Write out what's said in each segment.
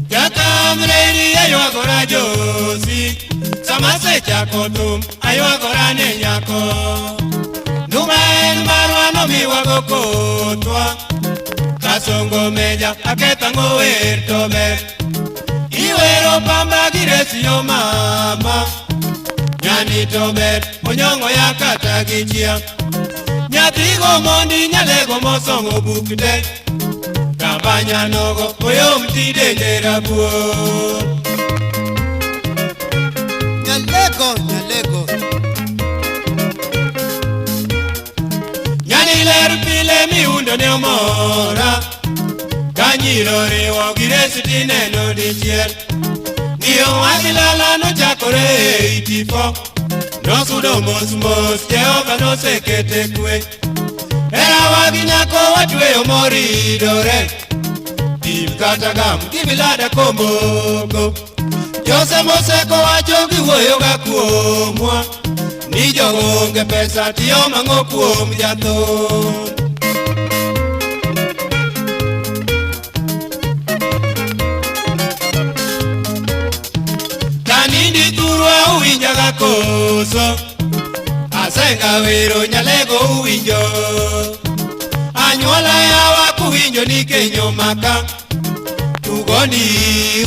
Jakamreri aywagora josi sama asechako thum aywagora ne nyako Nduma en marwa nomiwago kothwa Kasongo meja aketho wer to ber Iwero pamba gi resi yo mama Nyani to ber onyong'o ya kata gi chia Nyathi go mondi nyalego mosomo buk te Kabanya nogo oyom tidende rabuor Nyalego, nyalego. Nyani ler pile miundo ne omora Ka nyiro riwo gi resi tineno dichiel Ng'iyo wadhi nochakore e 84 Nosudo mos mos Jehova nosekete kwe Herawa gi nyako watweyo moridore Tim kata gam gi bilada komboko Jose Moseko wacho giwuoyo ga kuomwa Ni jogo onge pesa tiyo mang'o kuom jathum Kanindi thurwa uwinjaga koso Asenga wero nyalego uwinjo Anyuola yawa kuwinjo ni kenyo maka Tugoni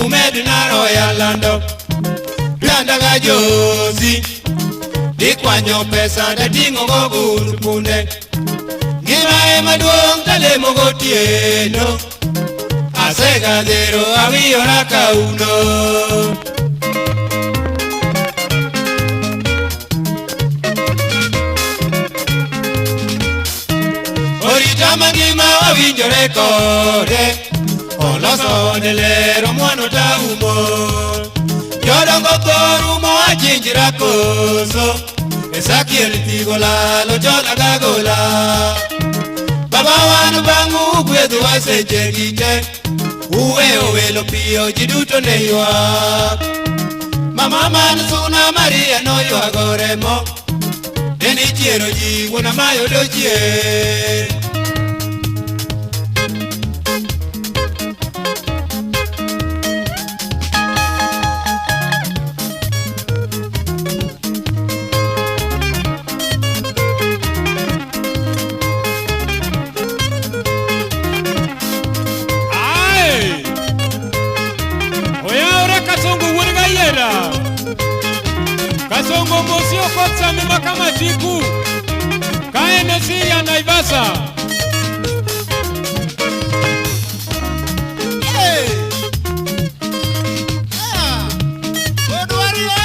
umed naroya lando Twandaga josi Dikwanyo pesa dating'o go gund punde Ngima ema duong' talemo gotieno Asegadhero awiyora kauno Orita mangima wawinjore kode Oloso ode ler omwono taumo Jodongo thorumo achinjra koso Ezekiel thigo lalo chola gagola Baba wan bang'u ugwedhowa seche gi te Uweyo welo piyo ji duto ne ywak Mama man Suna Maria noywago remo Ne nichiero ji wuon amayo dochier Ae! Oyawre Kasongo wuod Gayiera. Kasongo mosi okot sami makamatiku. Ka en e Siria Naivasha. Hey! Ah! Odwarie!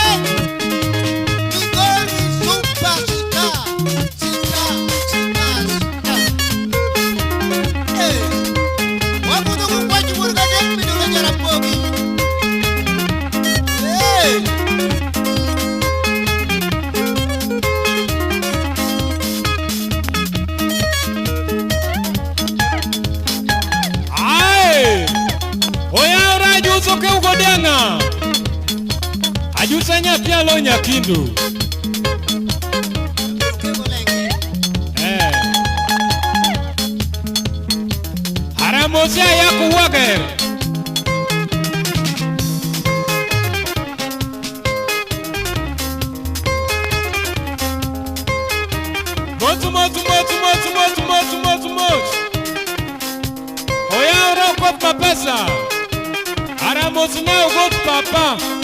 Migori superstar! Star, star, star. Hey! Wabudho kukwach wuod gadek midolo Jaramogi. Hey! Ae! Oyawre ajuso keugo diang'a. Ajusa nyathi alo nyakindu. Eh. Haramosi ayaku wager. Motu motu motu motu motu motu motu motu. Oyawre okop mapesa. Haramosi ne ogot papa.